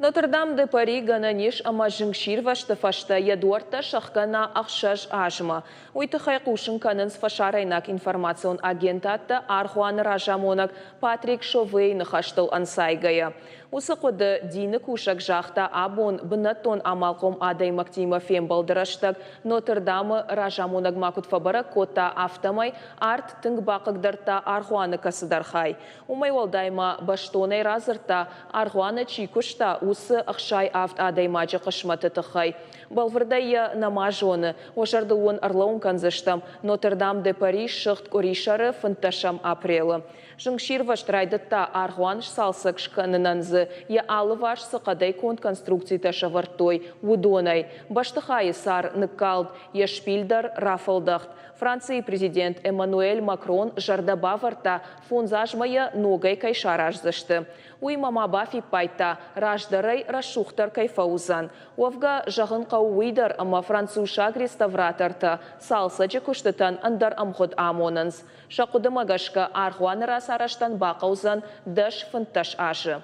Нотр-Дам-де-Пари гӕнӕн ис ӕмӕ зынгсирвӕзты фӕстӕ йӕ дуӕрттӕ сӕхгӕна 6 азмӕ. Уый тыххӕй хъусын кӕнынц фӕсарӕйнаг информацион агентадтӕ аргъуаны разамонӕг Патрик Шовейы ныхӕстыл ӕнцайгӕйӕ. Уыцы хъуыды дины кусӕг загъта абон бынӕттон амалхъом адӕймӕгтимӕ фембӕлды рӕстӕг. Нотр-Дамы разамонӕг ма куыд фӕбӕрӕг кодта, афтӕмӕй арт тынг бахъыгдардта аргъуаны кӕцыдӕр хай. Уымӕй уӕлдай ма бӕстонӕй радзырдта, аргъуаны чи куыста, уыцы 67 адӕймаджы хъысмӕты тыххӕй. Бӕлвырдӕй йӕ нӕма зоны. Уӕ зӕрдыл уын ӕрлӕууын кӕндзыстӕм, Нотр-Дам-де-Пари ссыгъд къуырисӕры 15 апрелы. Зынгсирвӕзт райдыдта аргъуан сцалцӕг скӕнынӕн дзы йӕ алыварс цы хъӕдӕй конд конструкцитӕ сӕвӕрдтой, уыдонӕй. Бӕстыхайы цар ныккалд, йӕ шпиль дӕр рафӕлдӕхт. Францийы президент Эммануэль Макрон зӕрдӕ бавӕрдта, 5 азмӕ йӕ ногӕй кӕй сараздзысты. Уыимӕ ма бафиппайдта, раздӕрӕй рӕсугъддӕр кӕй фӕуыдзӕн. Уӕвгӕ, зӕгъын хъӕуы уый дӕр, ӕмӕ францусаг реставратортӕ цалцӕджы куыстытӕн ӕндӕр ӕмгъуыд амонынц. Сӕ хъуыдымӕ гӕсгӕ, аргъуаны рацарӕзтӕн бахъӕудзӕн 10-15 азы.